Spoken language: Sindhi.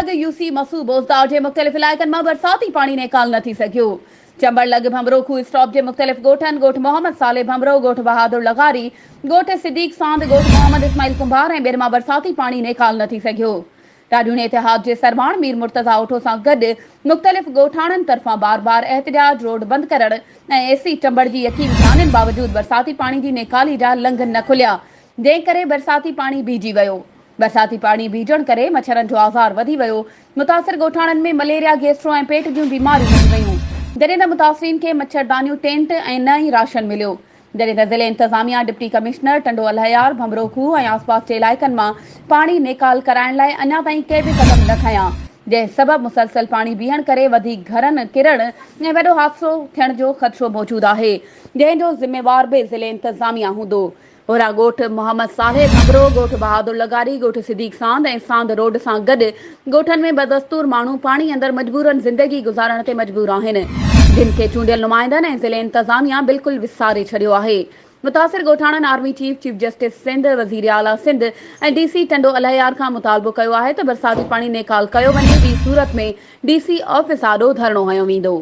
لڳ يوسي مسو بوزدار جي مختلف علائقن مان برساتي پاڻي نيڪال نه ٿي سگهيو. چمبڙ لڳ ڀنڀرو کوهه اسٽاپ جي مختلف ڳوٺن ڳوٺ محمد صالح ڀنڀرو، ڳوٺ بهادر لغاري، ڳوٺ صديق ساند، ڳوٺ محمد اسماعيل ڪنڀار ۽ ٻين مان برساتي پاڻي نيڪال نه ٿي سگهيو. راڄوڻي اتحاد جي سرواڻ مير مرتضيٰ اوٺو سان گڏ مختلف ڳوٺاڻن طرفان بار بار احتجاج، روڊ بند ڪرڻ ۽ اي سي چمبڙ جي يقين دھانين باوجود برساتي پاڻي جي نيڪالي جا لنگهه نه کليا، جنهن ڪري برساتي پاڻي بيهجي ويو. برساتي پاڻي بيهجڻ ڪري مڇرن جو آزار وڌي ويو، متاثر ڳوٺاڻن ۾ مليريا، گيسٽرو ۽ پيٽ جون بيماريون وڌي ويون، جڏهن ته متاثرين کي مڇردانيون، ٽينٽ ۽ نه ئي راشن مليو. جڏهن ته ضلعي انتظاميا ڊپٽي ڪمشنر ٽنڊو الهيار، ڀنڀرو کوهه ۽ آسپاس جي علائقن مان پاڻي نيڪال ڪرائڻ لاء اڃا تائين ڪي به قدم نه کنيا، جنهن سبب مسلسل پاڻي بيهڻ ڪري وڌيڪ گهرن ڪرڻ ۽ وڏو حادثو ٿيڻ جو خدشو موجود آهي، جنهن جو ذميوار به ضلعي انتظاميا هوندو. هورا ڳوٺ محمد صالح ڀنڀرو، ڳوٺ بهادر لغاري، ڳوٺ صديق ساند ۽ ساند روڊ سان گڏ ڳوٺن ۾ بدستور ماڻهو پاڻي اندر مجبورن زندگي گذارڻ تي مجبور آهن، جن کي چونڊيل نمائندن ۽ ضلعي انتظاميا بلڪل وساري ڇڏيو آهي. متاثر ڳوٺاڻن army chief, chief justice Sindh, وزير اعليٰ سنڌ ۽ ڊي سي ٽنڊو الهيار کان مطالبو ڪيو آهي ته برساتي پاڻي نيڪال ڪيو وڃي ٻي صورت ۾ ڊي سي آفيس آڏو ڌرڻو هنيو ويندو.